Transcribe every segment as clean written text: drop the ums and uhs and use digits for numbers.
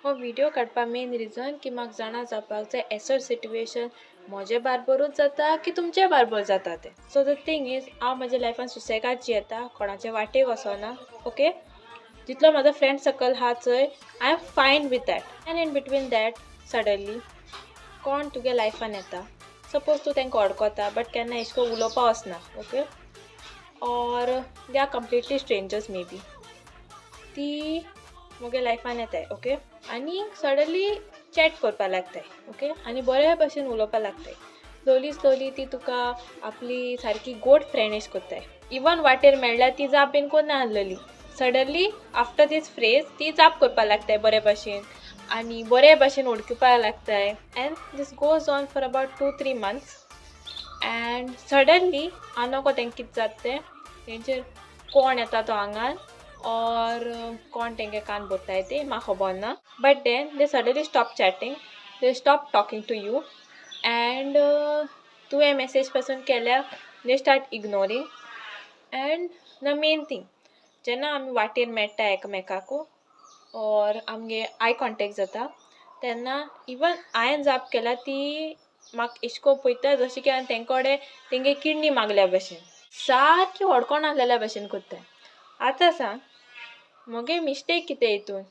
हो व्हिडिओ काडपा main reason की म्हाका जाणा जावपाक जाय, एसो सिट्युएशन म्हजे बारबरूच जाता की तुमचे बारबर जाता तें. सो the thing is, हांव म्हज्या लायफान सुसेगाद जियेता, कोणाचे वाटेक वचना, ओके. जितलो म्हजो फ्रेंड सर्कल आहा चोय, I am fine with that. And in between that suddenly कोण तुगे लायफान येता, सपोज तूं तांकां वळखता बट केन्ना एशें कोन्न उलोवपा वचना, okay, or they are completely strangers maybe, ती मुगे लायफान येताय, ओके, आनी सडनली चॅट करपा लागताय, ओके, आनी बरे भशेन उलोवपा लागताय. स्लोली स्लोली ती तुका आपली सारकी गोड फ्रेंड एश कोत्ताय. इवन वाटेर मेळ्ळ्यार ती जाप बीन कोन्ना आहलेली, सडनली आफ्टर these phrase ती जाप करपा लागताय बरे भशेन आनी बरे भशेन वळखुपा लागताय. And this goes on for about 2-3 months and suddenly हांव नको तेंकां कितें जाता तें, तेंचेर कोण येता तो आंगान ऑर कोण तेंगे कान भरताय ते म्हाका खबर ना, but then they suddenly stop chatting, they stop talking to you and तुवें मॅसेज पासून केल्यार they start ignoring. And the main thing, जेन्ना आमी वाटेर मेळटा एकामेकाकू ऑर आमगे I contact जाता तेन्ना इवन हांवें जाप केल्या ती म्हाका एशें कोन्न पळयता जशें की हांवें तेंचे कडेन तेंगे किडनी मागल्या भशेन, सारकी वळखोन आहलेल्या भशेन कोत्ताय. आतां सांग म्हगे मिस्टेक कितें हितून?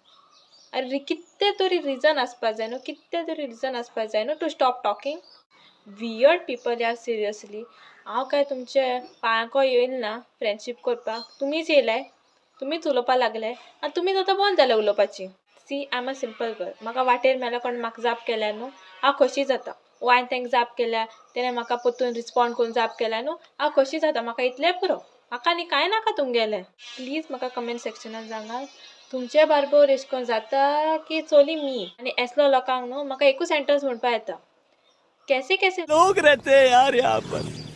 आरे कितें तरी रिजन आसपा जाय न्हू, कितें तरी रिजन आसपा जाय न्हू to stop talking. Weird people यार, सिरियसली. हांव काय तुमचे पांयांको येयल ना फ्रेंडशीप करपाक, तुमीच येयलाय, तुमीच उलोवपा लागले आनी तुमीच आतां बंद जाले उलोवपाची. See, I am a simple girl. म्हाका वाटेर मेळ्ळ्यार कोण म्हाका जाप केल्या न्हू, हांव खोशी जाता. वो हांवें तांकां जाप केल्या, तेणें म्हाका परतून रिस्पोंड करून जाप केल्या न्हू, हांव खोशी जाता. म्हाका इतलें पुरो, म्हाका आनी कांय नाका तुमगेलें. प्लीज म्हाका कमेंट सेक्शनान सांगात तुमचे बारबर एशें कोन्न जाता की चोली मी. आनी एसलो लोकांक न्हू म्हाका एकूच सेंटन्स म्हणपा येता, कैसे कैसे लोग रहते हैं यार यहाँ पर.